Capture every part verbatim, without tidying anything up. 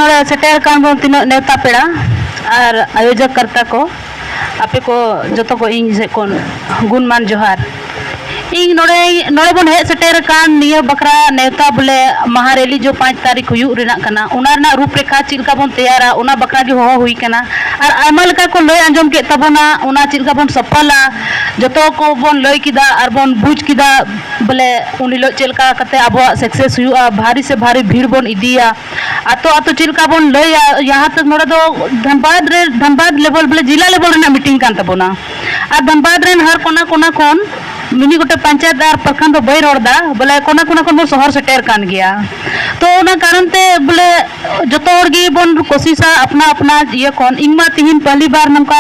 ᱱᱚᱰᱮ ᱥᱮᱴᱮᱨ ᱟᱠᱟᱱ ᱵᱚᱱ ᱛᱤᱱᱟᱹᱜ ᱱᱮᱣᱛᱟ ᱯᱮᱲᱟ ᱟᱨ ᱟᱭᱳᱡᱚᱠ ᱠᱟᱨᱛᱟ ᱠᱚ, ᱟᱯᱮ ᱠᱚ ᱡᱚᱛᱚ ᱠᱚ ᱤᱧ ᱥᱮᱫ ᱠᱷᱚᱱ ᱜᱩᱱᱢᱟᱱ ᱡᱚᱦᱟᱨ᱾ ᱤᱧ ᱱᱚᱰᱮ, ᱱᱚᱰᱮ ᱵᱚᱱ ᱦᱮᱡ ᱥᱮᱴᱮᱨ ᱟᱠᱟᱱ ᱱᱤᱭᱟᱹ ᱵᱟᱠᱷᱨᱟ ᱱᱮᱣᱛᱟ ᱵᱚᱞᱮ ᱢᱟᱦᱟ ᱨᱮᱞᱤ ᱡᱚ ᱯᱟᱸᱪ ᱛᱟᱹᱨᱤᱠᱷ ᱦᱩᱭᱩᱜ ᱨᱮᱱᱟᱜ ᱠᱟᱱᱟ, ᱚᱱᱟ ᱨᱮᱱᱟᱜ ᱨᱩᱯᱨᱮᱠᱷᱟ ᱪᱮᱫ ᱞᱮᱠᱟ ᱵᱚᱱ ᱛᱮᱭᱟᱨᱟ, ᱚᱱᱟ ᱵᱟᱠᱷᱨᱟ ᱜᱮ ᱦᱚᱦᱚ ᱦᱩᱭ ᱠᱟᱱᱟ᱾ ᱟᱨ ᱟᱭᱢᱟ ᱞᱮᱠᱟ ᱠᱚ ᱞᱟᱹᱭ ᱟᱸᱡᱚᱢ ᱠᱮᱫ ᱛᱟᱵᱚᱱᱟ, ᱚᱱᱟ ᱪᱮᱫ ᱞᱮᱠᱟ ᱵᱚᱱ ᱥᱟᱯᱷᱟᱞᱟ, ᱡᱚᱛᱚ ᱠᱚ ᱵᱚᱱ ᱞᱟᱹᱭ ᱠᱮᱫᱟ ᱟᱨ ᱵᱚᱱ ᱵᱩᱡᱽ ᱠᱮᱫᱟ ᱵᱚᱞᱮ ᱩᱱ ᱦᱤᱞᱳᱜ ᱪᱮᱫ ᱞᱮᱠᱟ ᱠᱟᱛᱮ ᱟᱵᱚᱣᱟᱜ ᱥᱟᱠᱥᱮᱥ ᱦᱩᱭᱩᱜᱼᱟ, ᱵᱷᱟᱨᱤ ᱥᱮ ᱵᱷᱟᱨᱤ ᱵᱷᱤᱲ ᱵᱚᱱ ᱤᱫᱤᱭᱟ, ᱟᱛᱳ ᱟᱛᱳ ᱪᱮᱫ ᱞᱮᱠᱟ ᱵᱚᱱ ᱞᱟᱹᱭᱟ, ᱡᱟᱦᱟᱸ ᱛᱮ ᱱᱚᱰᱮ ᱫᱚ ᱫᱷᱟᱱᱵᱟᱫᱽ ᱨᱮ, ᱫᱷᱟᱱᱵᱟᱫᱽ ᱞᱮᱵᱮᱞ ᱵᱚᱞᱮ ᱡᱤᱞᱟ ᱞᱮᱵᱮᱞ ᱨᱮᱱᱟᱜ ᱢᱤᱴᱤᱝ ᱠᱟᱱ ᱛᱟᱵᱚᱱᱟ᱾ ᱟᱨ ᱫᱷᱟᱱᱵᱟᱫᱽ ᱨᱮᱱ ᱦᱟᱨ ᱠᱚᱱᱟ ᱠᱚᱱᱟ ᱠᱷᱚᱱ ᱢᱤᱢᱤᱫ ᱜᱚᱴᱮᱡ ᱯᱚᱧᱪᱟᱭᱮᱛ ᱟᱨ ᱯᱨᱚᱠᱷᱚᱸᱰ ᱫᱚ ᱵᱟᱹᱧ ᱨᱚᱲ ᱮᱫᱟ, ᱵᱚᱞᱮ ᱠᱚᱱᱟ ᱠᱚᱱᱟ ᱠᱷᱚᱱ ᱵᱚᱱ ᱥᱚᱦᱚᱨ ᱥᱮᱴᱮᱨ ᱠᱟᱱ ᱜᱮᱭᱟ᱾ ᱛᱚ ᱚᱱᱟ ᱠᱟᱨᱚᱱ ᱛᱮ ᱵᱚᱞᱮ ᱡᱚᱛᱚ ᱦᱚᱲ ᱜᱮᱵᱚᱱ ᱠᱳᱥᱤᱥᱟ ᱟᱯᱱᱟ ᱟᱯᱱᱟ ᱤᱭᱟᱹ ᱠᱷᱚᱱ᱾ ᱤᱧ ᱢᱟ ᱛᱤᱦᱤᱧ ᱯᱟᱦᱞᱤ ᱵᱟᱨ ᱱᱚᱝᱠᱟ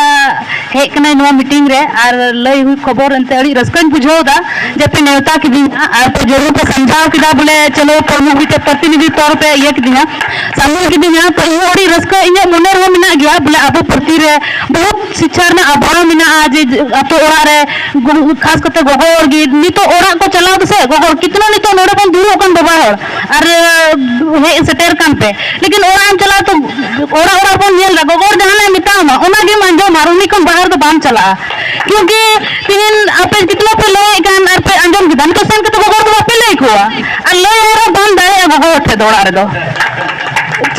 ᱦᱮᱡ ᱠᱟᱱᱟᱧ ᱱᱚᱣᱟ ᱢᱤᱴᱤᱝ ᱨᱮ ᱟᱨ ᱞᱟᱹᱭ ᱦᱩᱭ ᱠᱷᱚᱵᱚᱨ ᱮᱱᱛᱮ ᱟᱹᱰᱤ ᱨᱟᱹᱥᱠᱟᱹᱧ ᱵᱩᱡᱷᱟᱹᱣ ᱮᱫᱟ ᱡᱮ ᱯᱮ ᱱᱮᱣᱛᱟ ᱠᱤᱫᱤᱧᱟ ᱟᱨ ᱯᱮ ᱡᱟᱹᱨᱩᱲ ᱯᱮ ᱥᱟᱢᱡᱷᱟᱣ ᱠᱮᱫᱟ, ᱵᱚᱞᱮ ᱪᱚᱞᱚ ᱯᱨᱚᱢᱩᱠᱷ ᱢᱤᱫᱴᱮᱡ ᱯᱨᱚᱛᱤᱱᱤᱫᱷᱤ ᱛᱚᱨ ᱯᱮ ᱤᱭᱟᱹ ᱠᱤᱫᱤᱧᱟ, ᱥᱟᱢᱤᱞ ᱠᱤᱫᱤᱧᱟ᱾ ᱛᱚ ᱤᱧ ᱦᱚᱸ ᱟᱹᱰᱤ ᱨᱟᱹᱥᱠᱟᱹ, ᱤᱧᱟᱹᱜ ᱢᱚᱱᱮ ᱨᱮᱦᱚᱸ ᱢᱮᱱᱟᱜ ᱜᱮᱭᱟ ᱵᱚᱞᱮ ᱟᱵᱚ ᱯᱨᱚᱛᱤ ᱨᱮ ᱵᱚᱦᱩᱛ ᱥᱤᱪᱪᱷᱟ ᱨᱮᱱᱟᱜ ᱚᱵᱷᱟᱵᱽ ᱢᱮᱱᱟᱜᱼᱟ, ᱡᱮ ᱟᱛᱳ ᱚᱲᱟᱜ ᱨᱮ ᱜᱚ-, ᱠᱷᱟᱥ ᱠᱟᱛᱮ ᱜᱚᱜᱚ ᱦᱚᱲ ᱜᱮ ᱱᱤᱛᱚᱜ ᱚᱲᱟᱜ ᱠᱚ ᱪᱟᱞᱟᱣ ᱫᱟᱥᱮ, ᱜᱚᱜᱚ ᱦᱚᱲ ᱠᱤᱛᱱᱟ ᱱᱤᱛᱚᱜ ᱱᱚᱰᱮ ᱵᱚᱱ ᱫᱩᱲᱩᱵ ᱠᱟᱱ ᱵᱟᱵᱟ ᱦᱚᱲ ᱟᱨ ᱦᱮᱡ ᱥᱮᱴᱮᱨ ᱠᱟᱱ ᱯᱮ, ᱞᱮᱠᱤᱱ ᱚᱲᱟᱜ ᱮᱢ ᱪᱟᱞᱟᱣ ᱛᱚ ᱚᱲᱟᱜ ᱚᱲᱟᱜ ᱵᱚᱱ ᱧᱮᱞ ᱮᱫᱟ, ᱜᱚᱜᱚ ᱦᱚᱲ ᱡᱟᱦᱟᱱᱟᱜ ᱮ ᱢᱮᱛᱟᱢᱟ ᱚᱱᱟ ᱜᱮᱢ ᱟᱸᱡᱚᱢᱟ ᱟᱨ ᱩᱱᱤ ᱠᱷᱚᱱ ᱵᱟᱦᱮᱨ ᱫᱚ ᱵᱟᱢ ᱪᱟᱞᱟᱜᱼᱟ᱾ ᱠᱤᱭᱩᱸᱠᱤ ᱛᱤᱦᱤᱧ ᱟᱯᱮ ᱠᱤᱛᱱᱟ ᱯᱮ ᱞᱟᱹᱭᱮᱫ ᱠᱟᱱ ᱟᱨ ᱯᱮ ᱟᱸᱡᱚᱢ ᱠᱮᱫᱟ, ᱱᱤᱛᱚᱜ ᱥᱮᱱ ᱠᱟᱛᱮ ᱜᱚᱜᱚ ᱦᱚᱲ ᱫᱚ ᱵᱟᱯᱮ ᱞᱟᱹᱭ ᱟᱠᱚᱣᱟ ᱟᱨ ᱞᱟᱹᱭ ᱦᱚᱸ ᱵᱟᱢ ᱫᱟᱲᱮᱭᱟᱜᱼᱟ ᱜᱚᱜᱚ ᱦᱚᱲ ᱴᱷᱮᱱ ᱫᱚ ᱚᱲᱟᱜ ᱨᱮᱫᱚ᱾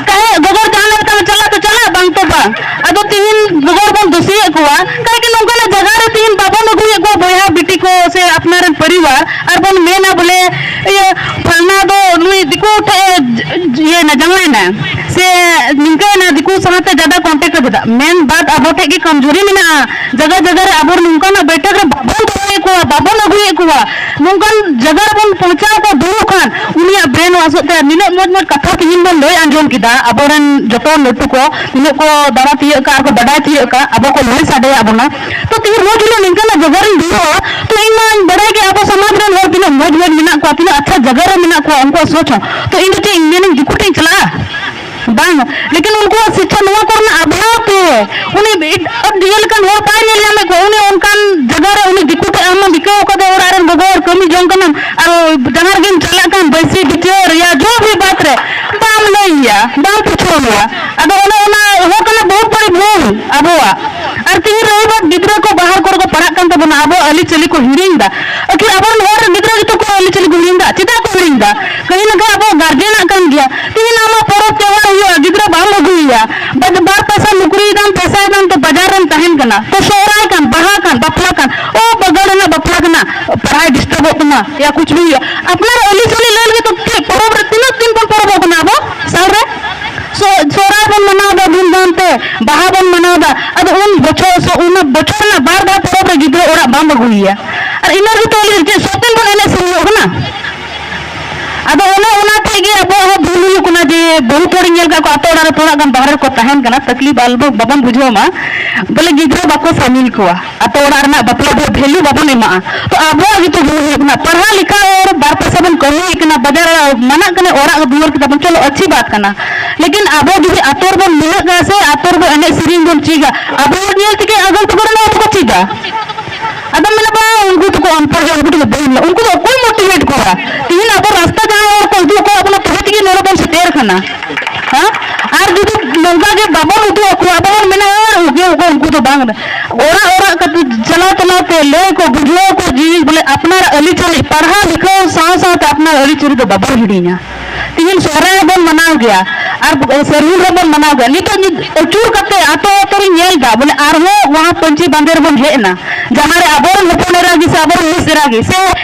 ᱪᱟᱦᱮ ᱜᱚᱜᱚ ᱦᱚᱲ ᱡᱟᱦᱟᱸ ᱞᱮᱠᱟ ᱪᱟᱞᱟᱜ ᱛᱚ ᱪᱟᱞᱟᱜ, ᱵᱟᱝ ᱛᱚ ᱵᱟᱝ᱾ ᱟᱫᱚ ᱛᱤᱦᱤᱧ ᱜᱚᱜᱚ ᱦᱚᱲ ᱵᱚᱱ ᱫᱳᱥᱤᱭᱮᱫ ᱠᱚᱣᱟ, ᱠᱟᱨᱚᱱ ᱱᱚᱝᱠᱟᱱᱟᱜ ᱡᱟᱭᱜᱟ ᱨᱮ ᱛᱤᱦᱤᱧ ᱵᱟᱵᱚᱱ ᱟᱹᱜᱩᱭᱮᱫ ᱠᱚᱣᱟ ᱵᱚᱭᱦᱟ ᱵᱤᱴᱤ ᱠᱚ ᱥᱮ ᱟᱯᱱᱟᱨ ᱨᱮᱱ ᱯᱚᱨᱤᱵᱟᱨ, ᱟᱨ ᱵᱚᱱ ᱢᱮᱱᱟ ᱵᱚᱞᱮ ᱤᱭᱟᱹ ᱯᱷᱟᱞᱱᱟ ᱫᱚ ᱱᱩᱭ ᱫᱤᱠᱩ ᱴᱷᱮᱡ ᱮ ᱤᱭᱟᱹᱭᱮᱱᱟ, ᱡᱟᱶᱟᱭᱮᱱᱟ ᱥᱮ ᱱᱤᱝᱠᱟᱹᱭᱮᱱᱟ, ᱫᱤᱠᱩ ᱥᱟᱶᱛᱮ ᱡᱟᱫᱟ ᱠᱚᱱᱴᱮᱠᱴ ᱨᱮ ᱵᱚᱫᱟ᱾ ᱢᱮᱱ ᱵᱟᱫ ᱟᱵᱚ ᱴᱷᱮᱡ ᱜᱮ ᱠᱚᱢᱡᱳᱨᱤ ᱢᱮᱱᱟᱜᱼᱟ᱾ ᱡᱟᱭᱜᱟ ᱡᱟᱭᱜᱟ ᱨᱮ ᱟᱵᱚ ᱱᱚᱝᱠᱟᱱᱟᱜ ᱵᱮᱴᱷᱟᱠ ᱨᱮ ᱵᱟᱵᱚᱱ ᱫᱚᱦᱚᱭᱮᱫ ᱠᱚᱣᱟ, ᱵᱟᱵᱚᱱ ᱟᱹᱜᱩᱭᱮᱫ ᱠᱚᱣᱟ, ᱱᱚᱝᱠᱟᱱ ᱡᱟᱭᱜᱟ ᱨᱮᱵᱚᱱ ᱯᱳᱸᱪᱷᱟᱣ ᱠᱚᱣᱟ ᱫᱩᱲᱩᱵ ᱠᱷᱟᱱ ᱩᱱᱤᱭᱟᱜ ᱵᱨᱮᱱ ᱣᱟᱥᱚᱜ ᱛᱟᱭᱟ᱾ ᱱᱤᱱᱟᱹᱜ ᱢᱚᱡᱽ ᱢᱚᱡᱽ ᱠᱟᱛᱷᱟ ᱛᱮᱦᱮᱧ ᱵᱚᱱ ᱞᱟᱹᱭ ᱟᱸᱡᱚᱢ ᱠᱮᱫᱟ, ᱟᱵᱚᱨᱮᱱ ᱡᱚᱛᱚ ᱞᱟᱹᱴᱩ ᱠᱚ ᱛᱤᱱᱟᱹᱜ ᱠᱚ ᱫᱟᱬᱟ ᱛᱤᱭᱟᱹᱜ ᱠᱟᱜ ᱟᱨ ᱠᱚ ᱵᱟᱰᱟᱭ ᱛᱤᱭᱟᱹᱜ ᱠᱟᱜ, ᱟᱵᱚ ᱠᱚ ᱞᱟᱹᱭ ᱥᱟᱰᱮᱭᱟᱫ ᱵᱚᱱᱟ᱾ ᱛᱚ ᱛᱮᱦᱮᱧ ᱨᱳᱡᱽ ᱦᱤᱞᱳᱜ ᱱᱤᱝᱠᱟᱱᱟᱜ ᱡᱟᱭᱜᱟ ᱨᱮᱧ ᱫᱩᱲᱩᱵᱼᱟ, ᱛᱚ ᱤᱧ ᱢᱟᱧ ᱵᱟᱰᱟᱭ ᱜᱮ ᱟᱵᱚ ᱥᱚᱢᱟᱡᱽ ᱨᱮᱱ ᱦᱚᱲ ᱛᱤᱱᱟᱹᱜ ᱢᱚᱡᱽ ᱢᱚᱡᱽ ᱢᱮᱱᱟᱜ ᱠᱚᱣᱟ, ᱛᱤᱱᱟᱹᱜ ᱟᱪᱪᱷᱟ ᱡᱟᱭᱜᱟ ᱨᱮ ᱢᱮᱱᱟᱜ ᱠᱚᱣᱟ ᱩᱱᱠᱩᱣᱟᱜ ᱥᱳᱪ ᱦᱚᱸ᱾ ᱛᱚ ᱤᱧ ᱫᱚ ᱪᱮᱫ ᱤᱧ ᱢᱮᱱᱟᱧ ᱫᱤᱠᱩ ᱴᱷᱮᱱ ᱤᱧ ᱪᱟᱞᱟᱜᱼᱟ? ᱵᱟᱝ, ᱞᱮᱠᱤᱱ ᱩᱱᱠᱩᱣᱟᱜ ᱥᱤᱠᱠᱷᱟ ᱱᱚᱣᱟ ᱠᱚᱨᱮᱱᱟᱜ ᱚᱵᱷᱟᱵᱽ ᱛᱮ ᱩᱱᱤ ᱮᱴᱟᱜ ᱤᱭᱟᱹ ᱞᱮᱠᱟᱱ ᱦᱚᱲ ᱵᱟᱭ ᱧᱮᱞ ᱧᱟᱢᱮᱫ ᱠᱚᱣᱟ᱾ ᱩᱱᱤ ᱚᱱᱠᱟᱱ ᱡᱟᱭᱜᱟ ᱨᱮ ᱩᱱᱤ ᱫᱤᱠᱩ ᱴᱷᱮᱱ ᱟᱢ ᱵᱤᱠᱟᱹᱣ ᱠᱟᱫᱮ ᱚᱲᱟᱜ ᱨᱮᱱ ᱜᱚᱜᱚ ᱦᱚᱲ ᱠᱟᱹᱢᱤ ᱡᱚᱝ ᱠᱟᱱᱟᱢ ᱟᱨ ᱡᱟᱦᱟᱸ ᱨᱮᱜᱮᱢ ᱪᱟᱞᱟᱜ ᱠᱟᱱ ᱵᱟᱹᱭᱥᱤ ᱵᱤᱪᱟᱹᱨ ᱭᱟ ᱡᱚ ᱵᱷᱤ ᱵᱟᱛ ᱨᱮ ᱵᱟᱢ ᱞᱟᱹᱭ ᱭᱟ, ᱵᱟᱢ ᱯᱩᱪᱷᱟᱹᱣ᱾ ᱦᱩᱭᱩᱜᱼᱟ᱾ ᱟᱫᱚ ᱚᱱᱮ ᱚᱱᱟ ᱦᱚᱸ ᱠᱟᱱᱟ ᱵᱚᱦᱩᱛ ᱵᱟᱹᱲᱤᱡ ᱵᱷᱩᱞ ᱟᱵᱚᱣᱟᱜ᱾ ᱟᱨ ᱛᱤᱦᱤᱧ ᱨᱚᱵᱤᱵᱟᱨ ᱜᱤᱫᱽᱨᱟᱹ ᱠᱚ ᱵᱟᱦᱟᱨ ᱠᱚᱨᱮ ᱠᱚ ᱯᱟᱲᱦᱟᱜ ᱠᱟᱱ ᱛᱟᱵᱚᱱᱟ, ᱟᱵᱚᱣᱟᱜ ᱟᱹᱨᱤᱪᱟᱹᱞᱤ ᱠᱚ ᱦᱤᱲᱤᱧ ᱮᱫᱟ᱾ ᱟᱹᱠᱷᱤᱨ ᱟᱵᱚᱨᱮᱱ ᱦᱚᱲ ᱨᱮᱱ ᱜᱤᱫᱽᱨᱟᱹ ᱜᱮᱛᱚ ᱠᱚ ᱟᱹᱨᱤᱪᱟᱹᱞᱤ ᱠᱚ ᱦᱤᱲᱤᱧ ᱮᱫᱟ᱾ ᱪᱮᱫᱟᱜ ᱠᱚ ᱦᱤᱲᱤᱧ ᱮᱫᱟ? ᱠᱟᱹᱦᱤ ᱞᱮᱠᱟ ᱟᱵᱚᱣᱟᱜ ᱜᱟᱨᱡᱮᱱᱟᱜ ᱠᱟᱱ ᱜᱮᱭᱟ᱾ ᱛᱤᱦᱤᱧ ᱟᱢᱟᱜ ᱯᱚᱨᱚᱵᱽ ᱛᱮᱣᱦᱟᱨ ᱦᱩᱭᱩᱜᱼᱟ, ᱜᱤᱫᱽᱨᱟᱹ ᱵᱟᱢ ᱟᱹᱜᱩᱭᱮᱭᱟ, ᱵᱟᱡ-, ᱵᱟᱨ ᱯᱚᱭᱥᱟ ᱱᱩᱠᱨᱤᱭᱮᱫᱟᱢ, ᱯᱚᱭᱥᱟᱭᱮᱫᱟᱢ, ᱛᱚ ᱵᱟᱡᱟᱨ ᱨᱮᱢ ᱛᱟᱦᱮᱱ ᱠᱟᱱᱟ, ᱛᱚ ᱥᱚᱦᱨᱟᱭ ᱠᱟᱱ, ᱵᱟᱦᱟ ᱠᱟᱱ, ᱵᱟᱯᱞᱟ ᱠᱟᱱ, ᱳ ᱵᱟᱜᱟᱲ ᱨᱮᱱᱟᱜ ᱵᱟᱯᱞᱟ ᱠᱟᱱᱟ, ᱯᱟᱲᱦᱟᱣ ᱰᱤᱥᱴᱟᱵᱚᱜ ᱠᱟᱱᱟ, ᱭᱟ ᱠᱩᱪ ᱵᱷᱤ ᱦᱩᱭᱩᱜᱼᱟ᱾ ᱟᱯᱱᱟᱨ ᱟᱹᱨᱤᱪᱟᱹᱞᱤ ᱞᱟᱹᱭ ᱞᱟᱹᱜᱤᱫ ᱛᱮ ᱯᱚᱨᱚᱵᱽ ᱨᱮ ᱛᱤᱱᱟᱹᱜ ᱫᱤᱱ ᱵᱚᱱ ᱯᱚᱨᱚᱵᱚᱜ ᱠᱟᱱᱟ ᱟᱵᱚ ᱥᱟᱞ ᱨᱮ? ᱥᱚ-, ᱥᱚᱦᱨᱟᱭ ᱵᱚᱱ ᱢᱟᱱᱟᱣ ᱮᱫᱟ ᱫᱷᱩᱢᱫᱷᱟᱢ ᱛᱮ, ᱵᱟᱦᱟ ᱵᱚᱱ ᱢᱟᱱᱟᱣ ᱮᱫᱟ, ᱟᱫᱚ ᱩᱱ ᱵᱚᱪᱷᱚᱨ ᱥᱮ ᱩᱱ ᱵᱚᱪᱷᱚᱨ ᱨᱮᱱᱟᱜ ᱵᱟᱨ ᱫᱷᱟᱣ ᱯᱚᱨᱚᱵᱽ ᱨᱮ ᱜᱤᱫᱽᱨᱟᱹ ᱚᱲᱟᱜ ᱵᱟᱢ ᱟᱹᱜᱩᱭᱮᱭᱟ᱾ ᱟᱨ ᱤᱱᱟᱹ ᱨᱮᱜᱮ ᱛᱚ ᱟᱹᱞᱤᱧ ᱪᱮᱫ ᱥᱚᱛᱮᱱ ᱵᱚᱱ ᱮᱱᱮᱡ ᱥᱮᱨᱮᱧᱚᱜ ᱠᱟᱱᱟ᱾ ᱟᱫᱚ ᱚᱱᱮ ᱚᱱᱟ ᱴᱷᱮᱡ ᱜᱮ ᱟᱵᱚᱣᱟᱜ ᱦᱚᱸ ᱵᱷᱩᱞ ᱦᱩᱭᱩᱜ ᱠᱟᱱᱟ ᱡᱮ ᱵᱚᱦᱩᱛ ᱦᱚᱲᱤᱧ ᱧᱮᱞ ᱠᱟᱜ ᱠᱚᱣᱟ ᱟᱛᱳ ᱚᱲᱟᱜ ᱨᱮ ᱛᱷᱚᱲᱟ ᱜᱟᱱ ᱵᱟᱦᱨᱮ ᱨᱮᱠᱚ ᱛᱟᱦᱮᱱ ᱠᱟᱱᱟ, ᱛᱟᱠᱞᱤᱯ ᱟᱞᱚ ᱵᱟᱵᱚᱱ ᱵᱩᱡᱷᱟᱹᱣ ᱢᱟ, ᱵᱚᱞᱮ ᱜᱤᱫᱽᱨᱟᱹ ᱵᱟᱠᱚ ᱥᱟᱢᱤᱞ ᱠᱚᱣᱟ᱾ ᱟᱛᱳ ᱚᱲᱟᱜ ᱨᱮᱱᱟᱜ ᱵᱟᱯᱞᱟ ᱫᱚ ᱵᱷᱮᱞᱩ ᱵᱟᱵᱚᱱ ᱮᱢᱟᱜᱼᱟ᱾ ᱛᱚ ᱟᱵᱚᱣᱟᱜ ᱜᱮᱛᱚ ᱵᱷᱩᱞ ᱦᱩᱭᱩᱜ ᱠᱟᱱᱟ᱾ ᱯᱟᱲᱦᱟᱣ ᱞᱮᱠᱷᱟ ᱦᱚᱲ ᱵᱟᱨ ᱯᱚᱭᱥᱟ ᱵᱚᱱ ᱠᱟᱹᱢᱤᱭᱮᱫ ᱠᱟᱱᱟ, ᱵᱟᱡᱟᱨ ᱢᱟᱱᱟᱜ ᱠᱟᱱᱟ, ᱚᱲᱟᱜ ᱫᱩᱣᱟᱹᱨ ᱠᱮᱫᱟ ᱵᱚᱱ, ᱪᱚᱞᱚ ᱟᱪᱪᱷᱤ ᱵᱟᱛ ᱠᱟᱱᱟ᱾ ᱞᱮᱠᱤᱱ ᱟᱵᱚ ᱡᱩᱫᱤ ᱟᱛᱳ ᱨᱮᱵᱚᱱ ᱢᱤᱞᱟᱹᱜᱼᱟ ᱥᱮ ᱟᱛᱳ ᱨᱮᱵᱚᱱ ᱮᱱᱮᱡ ᱥᱮᱨᱮᱧ ᱵᱚᱱ ᱪᱮᱫᱟ, ᱟᱵᱚ ᱦᱚᱲ ᱧᱮᱞ ᱛᱮᱜᱮ ᱟᱜᱟᱢ ᱯᱚᱨᱡᱚᱱᱢᱚ ᱟᱵᱚ ᱠᱚ ᱪᱮᱫᱟ᱾ ᱟᱫᱚᱢ ᱢᱮᱱᱟ, "ᱵᱟᱝ, ᱩᱱᱠᱩ ᱫᱚᱠᱚ ᱚᱱᱯᱚᱲ ᱜᱮᱭᱟ, ᱩᱱᱠᱩ ᱫᱚᱠᱚ ᱵᱟᱹᱧ ᱢᱮᱱᱟ, ᱩᱱᱠᱩ ᱫᱚ ᱚᱠᱚᱭ ᱢᱳᱴᱤᱵᱷᱮᱴ ᱠᱚᱣᱟ?" ᱛᱤᱦᱤᱧ ᱟᱵᱚ ᱨᱟᱥᱛᱟ ᱡᱟᱦᱟᱸᱭ ᱦᱚᱲ ᱠᱚ ᱩᱫᱩᱜ ᱟᱠᱚᱣᱟ, ᱟᱵᱚ ᱚᱱᱟ ᱛᱚᱵᱮ ᱛᱮᱜᱮ ᱱᱚᱰᱮ ᱵᱚᱱ ᱥᱮᱴᱮᱨ ᱠᱟᱱᱟ᱾ ᱦᱮᱸ? ᱟᱨ ᱡᱩᱫᱤ ᱱᱚᱝᱠᱟ ᱜᱮ ᱵᱟᱵᱚᱱ ᱩᱫᱩᱜ ᱟᱠᱚᱣᱟ, ᱟᱵᱚ ᱵᱚᱱ ᱢᱮᱱᱟ, "ᱟᱨ ᱩᱱᱠᱩ, ᱩᱱᱠᱩ, ᱩᱱᱠᱩ ᱫᱚ ᱵᱟᱝ ᱠᱟᱱᱟ᱾" ᱚᱲᱟᱜ ᱚᱲᱟᱜ ᱠᱟᱛᱮ ᱪᱟᱞᱟᱣ ᱪᱟᱞᱟᱣ ᱛᱮ ᱞᱟᱹᱭ ᱠᱚ, ᱵᱩᱡᱷᱟᱹᱣ ᱠᱚ, ᱡᱤᱱᱤᱥ ᱵᱚᱞᱮ ᱟᱯᱱᱟᱨᱟᱜ ᱟᱹᱨᱤᱪᱟᱹᱞᱤ, ᱯᱟᱲᱦᱟᱣ ᱞᱤᱠᱷᱟᱹᱣ ᱥᱟᱶ ᱥᱟᱶᱛᱮ ᱟᱯᱱᱟᱨ ᱟᱹᱨᱤᱪᱟᱹᱞᱤ ᱫᱚ ᱵᱟᱵᱚᱱ ᱦᱤᱲᱤᱧᱟ᱾ ᱛᱤᱦᱤᱧ ᱥᱚᱦᱨᱟᱭ ᱦᱚᱸᱵᱚᱱ ᱢᱟᱱᱟᱣ ᱜᱮᱭᱟ, ᱟᱨ ᱥᱟᱹᱨᱦᱩᱞ ᱦᱚᱸᱵᱚᱱ ᱢᱟᱱᱟᱣ ᱜᱮᱭᱟ᱾ ᱱᱤᱛᱚᱜ ᱧᱤ-, ᱟᱹᱪᱩᱨ ᱠᱟᱛᱮ ᱟᱛᱳ ᱟᱛᱳ ᱨᱤᱧ ᱧᱮᱞ ᱮᱫᱟ, ᱵᱚᱞᱮ ᱟᱨᱦᱚᱸ ᱱᱚᱣᱟ ᱯᱟᱹᱧᱪᱤ ᱵᱟᱸᱫᱮ ᱨᱮᱵᱚᱱ ᱦᱮᱡ ᱮᱱᱟ, ᱡᱟᱦᱟᱸ ᱨᱮ ᱟᱵᱚᱨᱮᱱ ᱦᱚᱯᱚᱱ ᱮᱨᱟ ᱜᱮ ᱥᱮ ᱟᱵᱚᱨᱮᱱ ᱢᱤᱥ ᱮᱨᱟ ᱜᱮ ᱥᱮ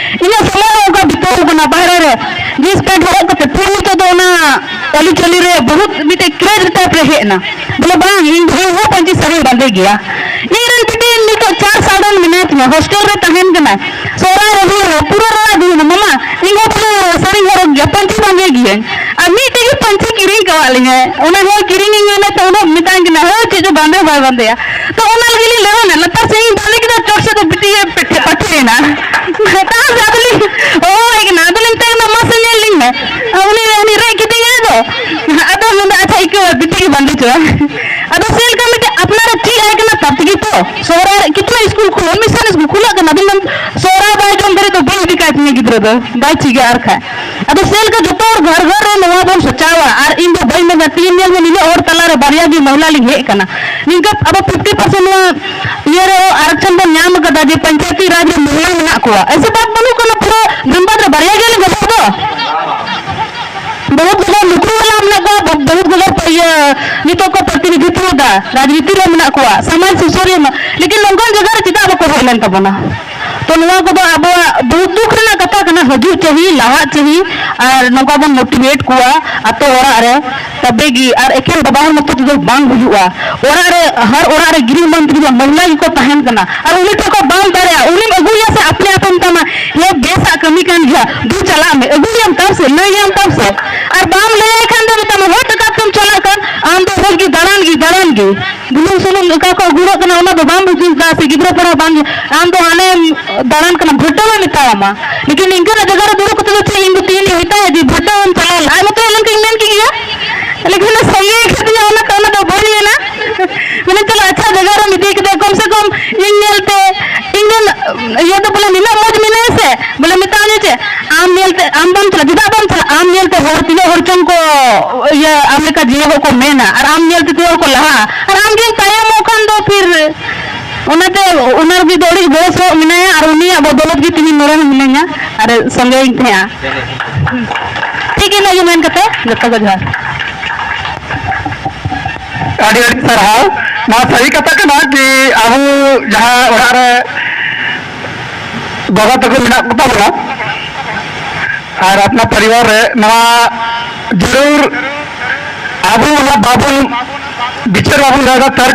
ᱤᱧᱟᱹᱜ ᱥᱚᱢᱚᱭ ᱦᱚᱸ ᱚᱱᱠᱟ ᱵᱤᱛᱟᱹᱣ ᱠᱟᱱᱟ ᱵᱟᱦᱨᱮ ᱨᱮ, ᱡᱤᱱᱥ ᱯᱮᱱᱴ ᱦᱚᱨᱚᱜ ᱠᱟᱛᱮ, ᱯᱷᱤᱨ ᱱᱤᱛᱚᱜ ᱫᱚ ᱚᱱᱟ ᱟᱹᱨᱤᱪᱟᱹᱞᱤ ᱨᱮ ᱵᱚᱦᱩᱛ ᱢᱤᱫᱴᱮᱡ ᱠᱨᱮᱡᱽ ᱴᱟᱭᱤᱯ ᱨᱮ ᱦᱮᱡ ᱮᱱᱟ, ᱵᱚᱞᱮ ᱵᱟᱝ, ᱤᱧ ᱦᱚᱸ ᱯᱟᱹᱧᱪᱤ ᱥᱟᱹᱲᱤᱧ ᱵᱟᱸᱫᱮ ᱜᱮᱭᱟ᱾ ᱤᱧ ᱨᱮᱱ ᱵᱤᱴᱤ ᱱᱤᱛᱚᱜ ᱪᱟᱨ ᱥᱟᱞ ᱨᱮᱱ ᱢᱮᱱᱟᱭ ᱛᱤᱧᱟ, ᱦᱚᱥᱴᱮᱞ ᱨᱮ ᱛᱟᱦᱮᱱ ᱠᱟᱱᱟᱭ, ᱥᱚᱦᱨᱟᱭ ᱨᱮ ᱦᱩᱭ ᱨᱮ ᱯᱩᱨᱟᱹ ᱨᱚᱲ ᱟᱹᱜᱩᱭᱮᱱᱟ, "ᱢᱟᱢᱟ, ᱤᱧ ᱦᱚᱸ ᱵᱚᱞᱮ ᱥᱟᱹᱲᱤᱧ ᱦᱚᱨᱚᱜ ᱜᱮᱭᱟ, ᱯᱟᱹᱧᱪᱤ ᱵᱟᱸᱫᱮ ᱜᱤᱭᱟᱹᱧ᱾" ᱟᱨ ᱢᱤᱫᱴᱮᱡ ᱜᱮ ᱯᱟᱹᱧᱪᱤ ᱠᱤᱨᱤᱧ ᱠᱟᱣᱟᱫ ᱞᱤᱧᱟᱭ, ᱚᱱᱟ ᱦᱚᱸ ᱠᱤᱨᱤᱧ ᱤᱧ ᱢᱮᱱᱮᱫ ᱛᱟᱦᱮᱸ, ᱩᱱᱟᱹᱜ ᱢᱮᱛᱟᱧ ᱠᱟᱱᱟ, "ᱦᱮᱸ, ᱪᱮᱫ ᱪᱚ ᱵᱟᱸᱫᱮ ᱵᱟᱭ ᱵᱟᱸᱫᱮᱭᱟ?" ᱛᱚ ᱚᱱᱟ ᱞᱟᱹᱜᱤᱫ ᱞᱤᱧ ᱞᱟᱹᱭ ᱢᱮ, ᱞᱟᱛᱟᱨ ᱥᱮᱫ ᱤᱧ ᱵᱟᱸᱫᱮ ᱠᱮᱫᱟ, ᱪᱚᱴ ᱥᱮᱫ ᱫᱚ ᱵᱤᱴᱤ ᱜᱮ ᱯᱮᱴᱮ ᱯᱟᱹᱴᱤᱭᱮᱱᱟ᱾ ᱛᱟᱭᱚᱢ ᱥᱮᱫ ᱟᱫᱚᱞᱤᱧ ᱦᱚᱦᱚᱣᱟᱭ ᱠᱟᱱᱟ, ᱟᱫᱚᱞᱤᱧ ᱢᱮᱛᱟᱭ ᱠᱟᱱᱟ, "ᱢᱟᱥᱮ ᱧᱮᱞ ᱞᱤᱧ ᱢᱮ, ᱩᱱᱤ, ᱩᱱᱤ ᱨᱮᱡ ᱠᱤᱫᱤᱧᱟᱭ ᱫᱚ?" ᱟᱫᱚ ᱢᱮᱱᱫᱟ, "ᱟᱪᱪᱷᱟ, ᱤᱠᱟᱹ ᱵᱤᱴᱤ ᱜᱮ ᱵᱟᱸᱫᱮ ᱦᱚᱪᱚᱣᱟᱭ᱾" ᱟᱫᱚ ᱪᱮᱫ ᱞᱮᱠᱟ ᱢᱤᱫᱴᱮᱡ ᱟᱯᱱᱟᱨᱟᱜ ᱪᱮᱫ ᱟᱭ ᱠᱟᱱᱟ, ᱛᱟᱨ ᱛᱮᱜᱮ ᱛᱚ ᱥᱚᱦᱨᱟᱭ ᱨᱮ ᱠᱤᱛᱱᱟ ᱥᱠᱩᱞ ᱠᱷᱩᱞᱟᱹ, ᱢᱤᱥᱚᱱ ᱥᱠᱩᱞ ᱠᱷᱩᱞᱟᱹᱜ ᱠᱟᱱᱟ, ᱟᱫᱚ ᱢᱮᱱ, ᱥᱚᱦᱨᱟᱭ ᱵᱟᱭ ᱡᱚᱢ ᱫᱟᱲᱮ ᱫᱚ ᱵᱟᱹᱧ ᱤᱫᱤ ᱠᱟᱭ ᱛᱤᱧᱟ ᱜᱤᱫᱽᱨᱟᱹ ᱫᱚ, ᱵᱟᱭ ᱪᱮᱫᱟ ᱟᱨ ᱠᱷᱟᱡ᱾ ᱟᱫᱚ ᱥᱮ ᱞᱮᱠᱟ ᱡᱚᱛᱚ ᱦᱚᱲ ᱜᱷᱟᱨ ᱜᱷᱟᱨ ᱨᱮ ᱱᱚᱣᱟ ᱵᱚᱱ ᱥᱚᱪᱟᱣᱟ᱾ ᱟᱨ ᱤᱧ ᱫᱚ ᱵᱟᱹᱧ ᱢᱮᱱᱟ, ᱛᱤᱦᱤᱧ ᱧᱮᱞ ᱢᱮ, ᱱᱤᱱᱟᱹᱜ ᱦᱚᱲ ᱛᱟᱞᱟᱨᱮ ᱵᱟᱨᱭᱟ ᱜᱮ ᱢᱚᱦᱤᱞᱟ ᱞᱤᱧ ᱦᱮᱡ ᱟᱠᱟᱱᱟ᱾ ᱱᱤᱝᱠᱟᱹ ᱟᱵᱚ ᱯᱷᱤᱯᱴᱤ ᱯᱟᱨᱥᱮᱱᱴ ᱱᱚᱣᱟ ᱤᱭᱟᱹ ᱨᱮ ᱟᱨᱚᱠᱪᱷᱚᱱ ᱵᱚᱱ ᱧᱟᱢ ᱟᱠᱟᱫᱟ ᱡᱮ ᱯᱚᱧᱪᱟᱭᱛᱤ ᱨᱟᱡᱽ ᱨᱮ ᱢᱚᱦᱤᱞᱟ ᱢᱮᱱᱟᱜ ᱠᱚᱣᱟ, ᱮᱥᱮ ᱵᱟᱫ ᱵᱟᱹᱱᱩᱜ ᱠᱟᱱᱟ, ᱯᱩᱨᱟᱹ ᱫᱷᱟᱱᱵᱟᱫᱽ ᱨᱮ ᱵᱟᱨᱭᱟ ᱜᱮ ᱞᱤᱧ ᱜᱚᱡᱚᱜ ᱫᱚ᱾ ᱵᱚᱦᱩᱛ ᱜᱚᱡᱚᱨ ᱱᱩᱠᱨᱤ ᱵᱟᱞᱟ ᱢᱮᱱᱟᱜ ᱠᱚᱣᱟ, ᱵᱚ-, ᱵᱚᱦᱩᱛ ᱜᱚᱡᱚᱨ ᱤᱭᱟᱹ ᱱᱤᱛᱚᱜ ᱠᱚ ᱯᱨᱚᱛᱤᱱᱤᱫᱷᱤᱛᱣᱚ ᱫᱟ, ᱨᱟᱡᱽᱱᱤᱛᱤ ᱨᱮ ᱢᱮᱱᱟᱜ ᱠᱚᱣᱟ, ᱥᱚᱢᱟᱡᱽ ᱥᱩᱥᱟᱹᱨᱤᱭᱟᱹ ᱢᱮᱱᱟᱜ, ᱞᱮᱠᱤᱱ ᱱᱚᱝᱠᱟᱱ ᱡᱟᱭᱜᱟ ᱨᱮ ᱪᱮᱫᱟᱜ ᱵᱟᱠᱚ ᱦᱮᱡ ᱞᱮᱱ ᱛᱟᱵᱚᱱᱟ? ᱛᱚ ᱱᱚᱣᱟ ᱠᱚᱫᱚ ᱟᱵᱚᱣᱟᱜ ᱵᱚᱦᱩᱛ ᱫᱩᱠ ᱨᱮᱱᱟᱜ ᱠᱟᱛᱷᱟ ᱠᱟᱱᱟ, ᱦᱤᱡᱩᱜ ᱪᱟᱹᱦᱤ, ᱞᱟᱦᱟᱜ ᱪᱟᱹᱦᱤ, ᱟᱨ ᱱᱚᱝᱠᱟ ᱵᱚᱱ ᱢᱳᱴᱤᱵᱷᱮᱴ ᱠᱚᱣᱟ ᱟᱛᱳ ᱚᱲᱟᱜ ᱨᱮ, ᱛᱚᱵᱮ ᱜᱮ᱾ ᱟᱨ ᱮᱠᱮᱱ ᱵᱟᱵᱟ ᱦᱚᱲ ᱢᱚᱛᱚ ᱛᱮᱫᱚ ᱵᱟᱝ ᱦᱩᱭᱩᱜᱼᱟ᱾ ᱚᱲᱟᱜ ᱨᱮ, ᱦᱟᱨ ᱚᱲᱟᱜ ᱨᱮ ᱜᱤᱨᱤ ᱢᱚᱱᱛᱨᱤ ᱫᱚ ᱢᱚᱦᱤᱞᱟ ᱜᱮᱠᱚ ᱛᱟᱦᱮᱱ ᱠᱟᱱᱟ, ᱟᱨ ᱩᱱᱤ ᱴᱷᱮᱱ ᱠᱚ ᱵᱟᱝ ᱫᱟᱲᱮᱭᱟᱜᱼᱟ, ᱩᱱᱤᱢ ᱟᱹᱜᱩᱭᱟ ᱥᱮ ᱟᱯᱱᱮ ᱟᱯᱮ ᱢᱮᱛᱟᱢᱟ, ᱦᱮᱸ ᱵᱮᱥᱟᱜ ᱠᱟᱹᱢᱤ ᱠᱟᱱ ᱜᱮᱭᱟ, ᱫᱩ ᱪᱟᱞᱟᱜ ᱢᱮ, ᱟᱹᱜᱩᱭᱟᱢ ᱛᱟᱢ ᱥᱮ, ᱞᱟᱹᱭᱟᱢ ᱛᱟᱢ ᱥᱮ? ᱟᱨ ᱵᱟᱢ ᱞᱟᱹᱭᱟᱭ ᱠᱷᱟᱱ ᱫᱚ ᱢᱮᱛᱟᱢᱟ, ᱦᱳᱭ ᱴᱟᱠᱟ ᱛᱮᱢ ᱪᱟᱞᱟᱜ ᱠᱟᱱ, ᱟᱢ ᱫᱚ ᱨᱳᱡᱽ ᱜᱮ ᱫᱟᱬᱟᱱ ᱜᱮ, ᱫᱟᱬᱟᱱ ᱜᱮ᱾ ᱵᱩᱞᱩᱝ ᱥᱩᱱᱩᱢ ᱚᱠᱟ ᱠᱚ ᱟᱹᱜᱩᱭᱮᱫ ᱠᱟᱱᱟ, ᱚᱱᱟ ᱫᱚ ᱵᱟᱢ ᱵᱩᱡᱷᱟᱹᱣ ᱫᱟ ᱥᱮ ᱜᱤᱫᱽᱨᱟᱹ ᱯᱟᱲᱦᱟᱣ ᱵᱟᱝ, ᱟᱢ ᱫᱚ ᱦᱟᱱᱮᱢ ᱫᱟᱬᱟᱱ ᱠᱟᱱᱟ, ᱵᱷᱟᱹᱴᱟᱹᱣ ᱮ ᱢᱮᱛᱟᱣᱟᱢᱟ᱾ ᱞᱮᱠᱤᱱ ᱱᱤᱝᱠᱟᱹᱱᱟᱜ ᱡᱟᱭᱜᱟ ᱨᱮ ᱫᱩᱲᱩᱵ ᱠᱟᱛᱮ ᱫᱚ ᱪᱮᱫ ᱤᱧ ᱫᱚ ᱛᱮᱦᱮᱧ ᱢᱮᱛᱟᱭᱟ ᱡᱮ ᱵᱷᱟᱹᱴᱟᱹᱣ ᱮᱢ ᱪᱟᱞᱟᱣ ᱞᱮᱱᱟ, ᱟᱡ ᱢᱚᱛᱚ ᱦᱮᱡ ᱞᱮᱱᱠᱷᱟᱱ ᱤᱧ ᱢᱮᱱ ᱠᱮᱫ ᱜᱮᱭᱟ, ᱞᱮᱠᱤᱱ ᱚᱱᱟ ᱥᱟᱸᱜᱮ ᱠᱷᱟᱹᱛᱤᱨ ᱚᱱᱟ ᱠᱚ, ᱚᱱᱟ ᱫᱚ ᱵᱟᱹᱧ ᱢᱮᱱᱟ᱾ ᱢᱟᱱᱮ ᱪᱚᱞᱚ ᱟᱪᱪᱷᱟ ᱡᱟᱭᱜᱟ ᱨᱮᱢ ᱤᱫᱤ ᱠᱮᱫᱮᱭᱟ, ᱠᱚᱢ ᱥᱮ ᱠᱚᱢ ᱤᱧ ᱧᱮᱞᱛᱮ, ᱤᱧ ᱧᱮᱞ ᱤᱭᱟᱹ ᱫᱚ ᱵᱚᱞᱮ ᱱᱤᱱᱟᱹᱜ ᱢᱚᱡᱽ ᱢᱮᱱᱟᱭᱟ ᱥᱮ, ᱵᱚᱞᱮ ᱢᱮᱛᱟᱣᱟᱹᱧᱟ ᱪᱮ, ᱟᱢ ᱧᱮᱞᱛᱮ ᱟᱢ ᱵᱟᱢ ᱪᱟᱞᱟᱜ, ᱪᱮᱫᱟᱜ ᱵᱟᱢ ᱪᱟᱞᱟᱜ? ᱟᱢ ᱧᱮᱞᱛᱮ ᱦᱚᱲ ᱛᱤᱱᱟᱹᱜ ᱦᱚᱲ ᱪᱚᱝ ᱠᱚ ᱤᱭᱟᱹ ᱟᱢ ᱞᱮᱠᱟ ᱡᱤᱭᱟᱹ ᱠᱚ ᱢᱮᱱᱟ, ᱟᱨ ᱟᱢ ᱧᱮᱞᱛᱮ ᱛᱤᱱᱟᱹᱜ ᱦᱚᱲ ᱠᱚ ᱞᱟᱦᱟᱜᱼᱟ, ᱟᱨ ᱟᱢ ᱜᱮᱢ ᱛᱟᱭᱚᱢᱚᱜ ᱠᱷᱟᱱ ᱫᱚ ᱯᱷᱤᱨ ᱚᱱᱟᱛᱮ ᱚᱱᱟ ᱨᱮᱜᱮ ᱫᱚ ᱟᱹᱰᱤ ᱜᱚᱲᱚ ᱥᱚᱦᱚᱫ ᱢᱮᱱᱟᱭᱟ, ᱟᱨ ᱩᱱᱤᱭᱟᱜ ᱵᱚᱫᱚᱞᱚᱛ ᱜᱮ ᱛᱮᱦᱮᱧ ᱱᱚᱰᱮ ᱦᱚᱸ ᱢᱤᱱᱟᱹᱧᱟ ᱟᱨ ᱥᱚᱸᱜᱮ ᱤᱧ ᱛᱟᱦᱮᱸᱜᱼᱟ᱾ ᱴᱷᱤᱠ ᱤᱱᱟᱹᱜ ᱜᱮ ᱢᱮᱱ ᱠᱟᱛᱮ ᱡᱚᱛᱚ ᱠᱚ ᱡᱚᱦᱟᱨ᱾ ᱟᱹᱰᱤ ᱟᱹᱰᱤ ᱥᱟᱨᱦᱟᱣ᱾ ᱱᱚᱣᱟ ᱥᱟᱹᱨᱤ ᱠᱟᱛᱷᱟ ᱠᱟᱱᱟ ᱠᱤ ᱟᱵᱚ ᱡᱟᱦᱟᱸ ᱚᱲᱟᱜ ᱨᱮ ᱵᱟᱵᱟ ᱛᱟᱠᱚ ᱢᱮᱱᱟᱜ ᱠᱚᱛᱟ ᱵᱚᱱᱟ ᱟᱨ ᱟᱯᱱᱟ ᱯᱚᱨᱤᱵᱟᱨ ᱨᱮ ᱱᱚᱣᱟ ᱡᱟᱹᱨᱩᱲ ᱟᱵᱚ ᱚᱱᱟ ᱵᱟᱵᱚᱱ ᱵᱤᱪᱟᱹᱨ ᱵᱟᱵᱚᱱ ᱫᱚᱦᱚᱭᱮᱫᱟ, ᱛᱟᱨ